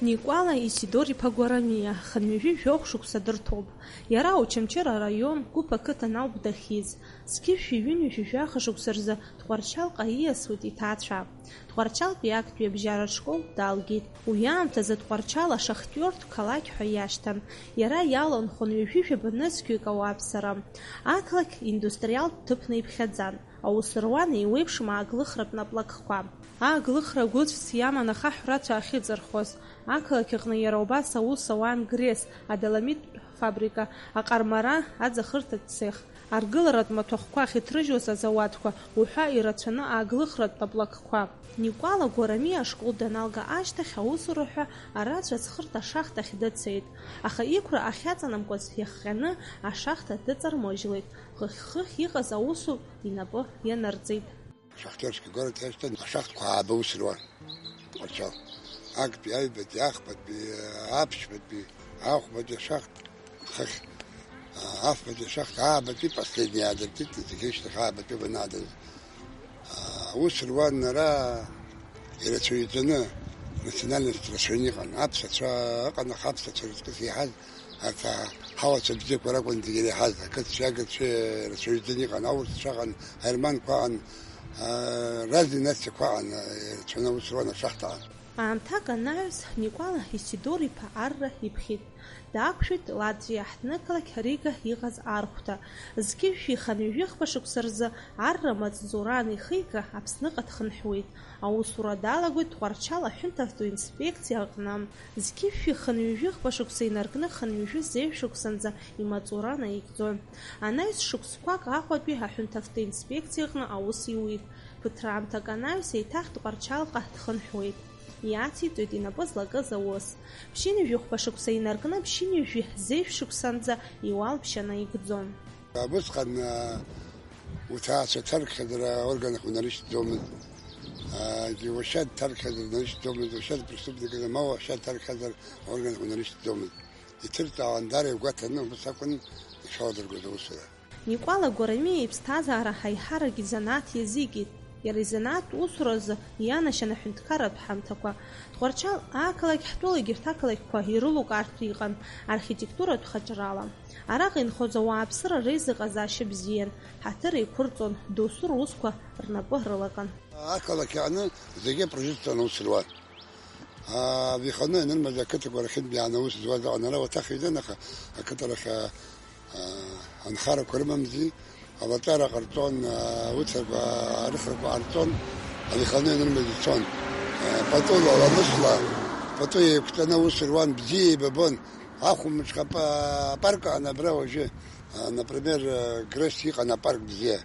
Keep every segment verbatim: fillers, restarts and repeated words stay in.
Никәала Исидор-иԥа Гәарамиа, хынҩажәи жәохә шықәса дырҭоуп. Иара Очамчыра араион, Гәыԥ ақыҭан ауп дахьиз. Зқьышәи ҩынҩажәи жәаха шықәса рзы Тҟәарчалҟа ииасуеит иҭаацәа. Тҟәарчалтәи актәи абжьаратә школ далгеит. Уи аамҭазы Тҟәарчал ашахтиортә қалақь ҳәа иашьҭан. Иара иаланхон ҩажәи жәаба нызқьҩык ауааԥсыра. Ақалақь индустриалтә ҭыԥны иԥхьаӡан. Аус руан еиуеиԥшым ааглыхратә наплакқәа. Ааглыхра гәыцәс иаман ахаҳә рацәа ахьыҵархуаз. Ақалақь аҟны иара убас аус ауан Грес, адоламиттә фабрика, аҟармара, аӡахырҭатә цех, аргыларатә маҭәахәқәа ахьыҭрыжьуаз азауадқәа уҳәа ирацәаны ааглыхратә наплакқәа. Никәала Гәарамиа ашкол даналга ашьҭахь аусура ҳәа арацәа зхырт ашахҭахь дыцеит, аха иқәра ахьаҵанамкуаз иахҟьаны ашахҭа дыҵармыжьлеит, хыхь-хыхь иҟаз аусутә инапы ианырҵеит. Шахтерский город иашьҭан ашахтқәа ааба ус руан. Тҟәарчал. Актәи, аҩбатәи, ахԥатәи, аԥшьбатәи, ахәбатәи ашахт, хыхь, а, афбатәи ашахт, аабатәи последний аадыртит, зегьы рышьҭахь аабатәи банаадырт. А, ус руан ара ирацәаҩӡаны, национальность рацәаҩны иҟан. Аԥсацәа ыҟан, аха аԥсацәа рыҵкыс еиҳаз Арҭ аҳауацәа бзиақәа ракәын зегьы иреиҳаз, ақыҭцәеи агырцәеи рацәаҩӡаны иҟан, аурысцәа ыҟан, аерманқәа ыҟан, аа, разные нациақәа ыҟан, ирацәаны аус руан ашахҭаҟны. Аамҭак анаҩс, Никәала Исидор-иԥа Арра иԥхьеит. Даақәшәеит Латвиа аҳҭнықалақь Рига иҟаз архәҭа. Зқьышәи хынҩажәи хԥа шықәса рзы Арра амаҵзура анихига, Аԥсныҟа дхынҳәуеит. Аусура далагоит Тҟәарчал аҳәынҭавтоинспекциа аҟны. Зқьышәи хынҩажәи хԥа шықәса инаркны хынҩажәи зеижә шықәсанӡа имаҵура наигӡон. Анаҩс шықәсқәак Аҟәатәи аҳәынҭавтоинспекциаҟны аус иуит. Ԥыҭраамҭак анаҩс еиҭах Тҟәарчалҟа дхынҳәуеит. Иациҵоит инапы злакыз аус. Ԥшьынҩажәи хәба шықәса инаркны ԥшьынҩажәи зеижә шықәсанӡа иуалԥшьа наигӡон. Усҟан, а, уҭаацәа ҭаркхьазар аорганқәа унарышьҭӡомызт. А, уашьа дҭаркхьазар унарышьҭӡомызт, уашьа преступникызар, ма уашьа дҭаркхьазар аорганқәа унарышьҭӡомызт. Иҭырҵаауан даара игәаҭаны, убас акәын ишаладыргоз аусура. Никәала Гәарамиа иԥсҭазаара аиҳарак изанааҭ иазикит. Иара изанааҭтә усуразы ианашьан аҳәынҭқарратә ҳамҭақәа. Тҟәарчал ақалақь ҳтәыла егьырҭ ақалақьқәа ирылукаартә иҟан архитектуратә хаҿрала. Араҟа инхоз ауааԥсыра реизыҟазаашьа бзиан, ҳаҭыр еиқәырҵон, досу русқәа рнапы рылакын. Ақалақь аҟны зегьы апрожектқәа аус руан. А, Виханы ианырмаз ақыҭақәа рахьынтә иааны аус зуаз ыҟан, ара уаҭах иҩны, аха ақыҭарахь, а, а, анхарақәа рымамзи, алаҵара ҟарҵон, а, аусқәа, арыхрақәа ҟарҵон, Виханы ианырмаз ицон. А, пату ла-, ламысла, пату еиқәтәаны аус руан, бзиа еибабон. Ахәымҽха па-, апарк аҟны абра уажәы, а, например, а, Гресс иҟан апарк бзиа.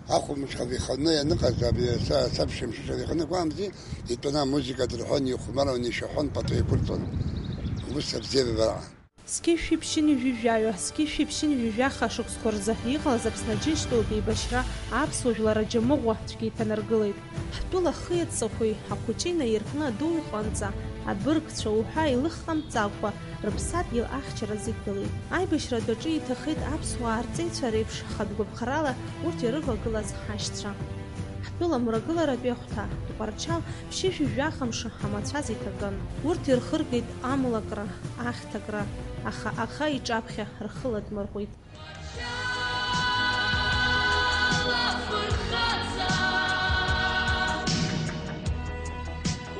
Ахәымҽха Виханы ианыҟаз, абри са-, саԥшәымшәа Виханы гәамзи, итәаны амузыка дырҳәон, ихәмаруан, ишәаҳәон, пату еиқәырҵон. Ус абзиабара. Зқьышәи ԥшьынҩажәи жәаҩа, зқьышәи ԥшьынҩажәи жәаха шықәсқәа рзы иҟалаз Аԥсны Аџьынџьтәылатә еибашьра аԥсуа жәлар аџьамыӷәа цәгьа иҭанаргылеит. Ҳтәыла ахи ацахәи, ахәыҷи наиркны адәы иҟанӡа, абыргцәа уҳәа илых ҟамҵакәа, рыԥсадгьыл ахьчаразы игылеит. Аибашьратә аҿы иҭахеит аԥсуаа арҵеицәа реиԥш хатә гәаԥхарала урҭ ирывагылаз ҳашьцәа. Ҳтәыла мрагыларатәи ахәҭа, Тҟәарчал, ԥшьышәи жәаха мшы амацәаз иҭакын. Урҭ ирхыргеит амлакра, ахьҭакра, аха аӷа иҿаԥхьа рхы ладмырҟәит.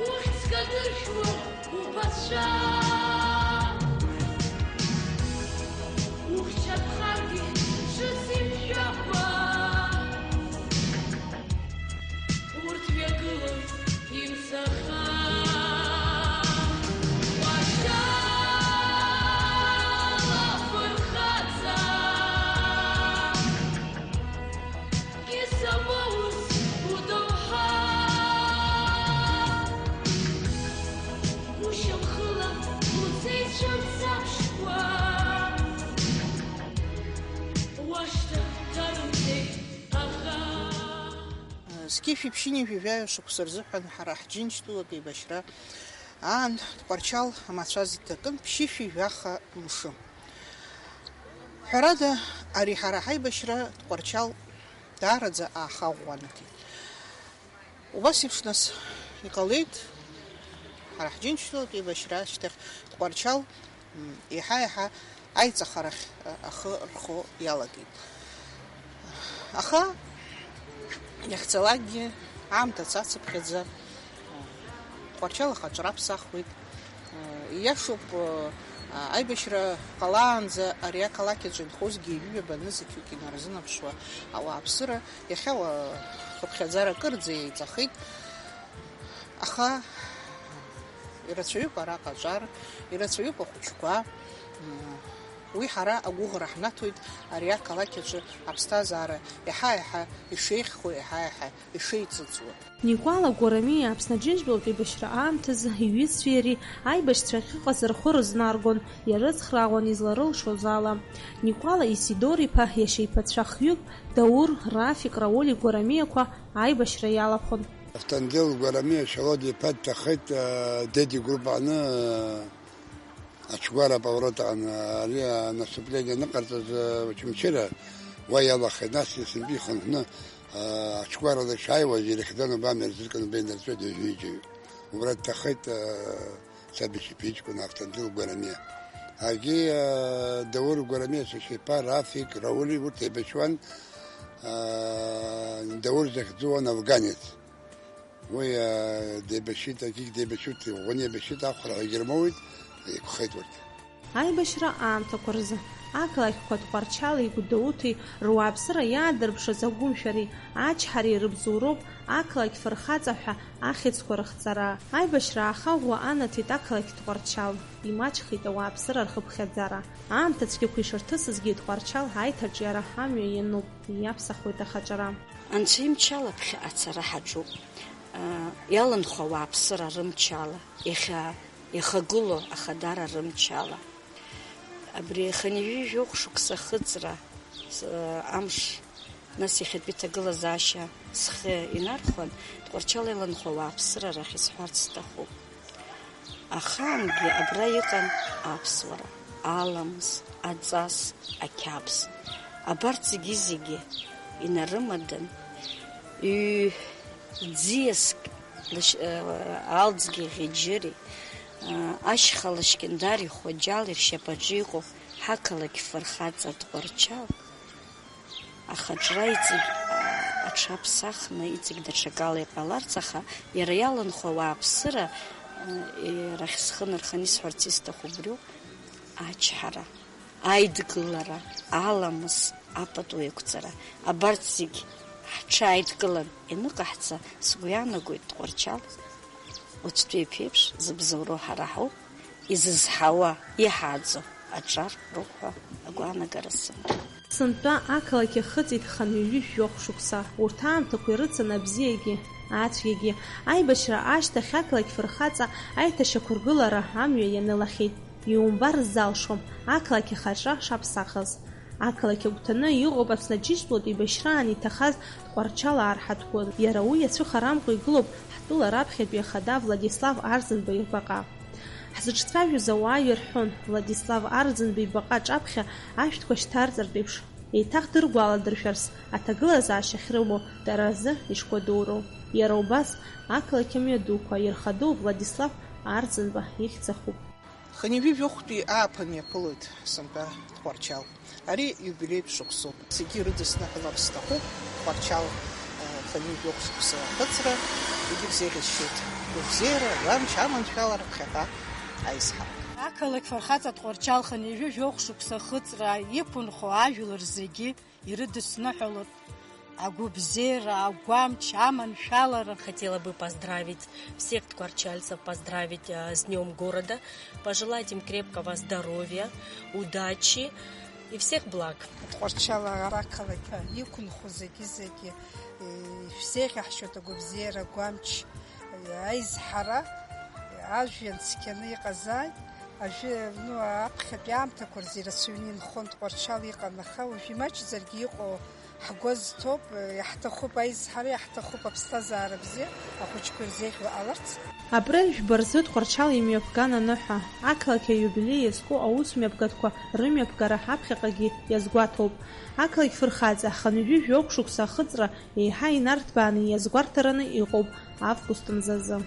Ухьӡ кадыршәуа уԥацәа, ухьчатәхаргьы ҿыц имшәакәа, урҭ мҩагылоит. Зқьышәи ԥшьынҩажәи жәаҩа шықәса рзыҳәан ҳара ҳџьынџьтәылатә еибашьра аан Тҟәарчал амацәаз иҭакын ԥшьышәи жәаха мшы. Ҳәарада, ари ҳара ҳаибашьра Тҟәарчал даараӡа аахаӷәӷәа анаҭеит. Убас еиԥш, нас, иҟалеит, Ҳара ҳџьынџьтәылатә еибашьра ашьҭахь Тҟәарчал, м, еиҳа-еиҳа аиҵахарахь, а, ахы рхо иалагеит. Аха иахьцалакгьы аамҭа цацыԥхьаӡа, а, Тҟәарчал ахаҿра аԥсахуеит. А, ииашоуп, а, аибашьра ҟалаанӡа ари ақалақь аҿы инхозгьы ҩба-нызқьҩык инарзынаԥшуа ауааԥсыра иахьа уа-, хыԥхьаӡара акырӡа еиҵахеит. Аха ирацәаҩуп араҟа аҿар, ирацәаҩуп ахәыҷқәа. Уи ҳара агәыӷра ҳнаҭоит ари ақалақь аҿы аԥсҭазаара еиҳа-еиҳа ишеиӷьхо, еиҳа-еиҳа ишеиҵыҵуа. Никәала Гәарамиа Аԥсны Аџьынџьтәылатә еибашьра аамҭазы иҩызцәеи иареи аибашьцәа ахьыҟаз рхы рызнаргон, иарыцхраауан изларылшоз ала. Никәала Исидор-иԥа иашьа иԥацәа хҩык, Даур, Рафик, Рауль игәарамиақәа аибашьра иалахәын. Автандил Гәарамиа Шьалодиа-иԥа дҭахеит, э, Деди группа аҟны, э, аҽгәара аповорот аҟны, ари, э, наступление аныҟарҵаз, э, Очамчыра уа иалахеит, нас есынтәи ихынҳәны, э, аҽгәарала дшааиуаз ирыхьӡаны убамҩа рзыркын, убеи инарҵәоит ҩажәи ҩыџьаҩ. Убра дҭахеит, э, саб иԥа иҷкәын Автандил Гәарамиа. Аргьы, э, Даур Гәарамиа сашьа иԥа, Рафик, Рауль урҭ еибашьуан, э, Даур захьӡуан афганец. Уи, э, деибашьит, аргьы деибашьит, иӷәӷәаны еибашьит, ахәра егьырмоуит, еиқәхеит урҭ. Аибашьра аамҭақәа рзы ақалақьқәа Тҟәарчали Гәдоуҭеи руааԥсыра иаадырԥшыз агәымшәареи ачҳареи рыбзоуроуп ақалақь фырхаҵа ҳәа ахьӡқәа рыхҵара. Аибашьра аахаӷәӷәа анаҭеит ақалақь Тҟәарчал, имаҷхеит ауааԥсыра рхыԥхьаӡара. Аамҭа цәгьақәа ишырҭысызгьы Тҟәарчал аиҭаҿиара амҩа иануп, иаԥсахуеит ахаҿара. Анцәа имчала ԥхьаҟа ацара ҳаҿуп. Иаланхо ауааԥсыра рымчала, иахьа ихагылоу ахадара рымчала. Абри хынҩажәи жәохә шықәса ахыҵра, с-, амш, нас иахьатәи ҭагылазаашьа схы инархәан, Тҟәарчал иаланхо ауааԥсыра рахь исҳәарц сҭахуп. Ахаангьы абра иҟан аԥсуара, аламыс, аҵас, ақьабз. Абарҭ зегьы-зегьы инарымадан, ҩ-, ӡиаск лыш-, алҵгьы ӷьыџьыри, ашьха лашькьындари Хәаџьал иршьапаҿы иҟоу ҳақалақь фырхаҵа Тҟәарчал. Ахаҿра иҵегь, а, аҽаԥсахны, иҵегь даҽакала иҟаларц, аха иара иаланхо ауааԥсыра, а, рахь схы нарханы исҳәарц исҭаху убриоуп, ачҳара, аидгылара, аламыс, апату еиқәҵара, абарҭ зегь ҳҽааидкылан ианыҟаҳҵа, сгәы иаанагоит Тҟәарчал уаҵәтәи аԥеиԥш зыбзоуроу ҳара ҳауп. Изызҳауа, иҳааӡо аҿар роуп ҳәа агәаанагара сымоуп. Сынтәа ақалақь ахыҵит хынҩажәи жәохә шықәса. Урҭ аамҭақәа ирыцын абзиагьы, ацәгьагьы. Аибашьра ашьҭахь ақалақь фырхаҵа аиҭашьақәыргылара амҩа ианылахьеит. Иумбар ззалшом, ақалақь ахаҿра шаԥсахыз. Ақалақь агәҭаны иҟоуп Аԥсны аџьынџьтәылатә еибашьраан иҭахаз Тҟәарчал арҳаҭгәын. Иара уи иацәыхарамкәа игылоуп ҳтәыла раԥхьатәи ахада Владислав Арӡынба ибаҟа. Ҳзыҿцәажәоз ауаа ирҳәон, Владислав Арӡынба ибаҟа аҿаԥхьа ашәҭқәа шьҭарҵартә еиԥш, еиҭах дыргәаладыршәарц, аҭагылазаашьа ахьрымоу дара рзы ишгәадуроу. Иара убас, ақалақь амҩадуқәа ирхадоу Владислав Арӡынба ихьӡ ахуп. Хынҩажәи жәохәтәи ааԥын иаԥылоит сынтәа Тҟәарчал. Ари иубилеитә шықәсоуп. Зегьы ирыдысныҳәалар сҭахуп Тҟәарчал, а, хынҩажәи жәохә шықәса ахыҵра. Егьырзеиӷьасшьоит гәабзиара, агәамч, аманшәалара, ԥхьаҟа аизҳара. Ақалақь фырхаҵа Тҟәарчал хынҩажәи жәохә шықәса ахыҵра иқәынхо ажәлар зегьы ирыдысныҳәалоит агәабзиара, агәамч, аманшәалара. Хотела бы поздравить всех тҟәарчальцев, поздравить, э, с Днём города, пожелать им крепкого здоровья, удачи и всех благ. Тҟәарчал ақалақь иқәынхо зегьы-зегьы, э, шәзеиӷьаҳшьоит агәабзиара, агәамч, э, аизҳара, э, ажәҩан цқьаны иҟазааит. Ажәы-, ну, аԥхьатәи аамҭақәа рзы ирацәаҩны инхон Тҟәарчал иҟан, аха уажә имаҷзаргьы иҟоу ҳгәы азҭоуп, иаҳҭахуп аизҳара, иаҳҭахуп аԥсҭазаара бзиа ахәыҷқәа ирзеиӷьу ҟаларц. Абри жәба рзы Тҟәарчал имҩаԥган аныҳәа, ақалақь аиубилеи иазку аусмҩаԥгатәқәа рымҩаԥгара аԥхьаҟагьы иазгәаҭоуп. Ақалақь фырхаҵа хынҩажәи жәохә шықәса ахыҵра еиҳа инарҭбааны иазгәарҭараны иҟоуп август мзазы.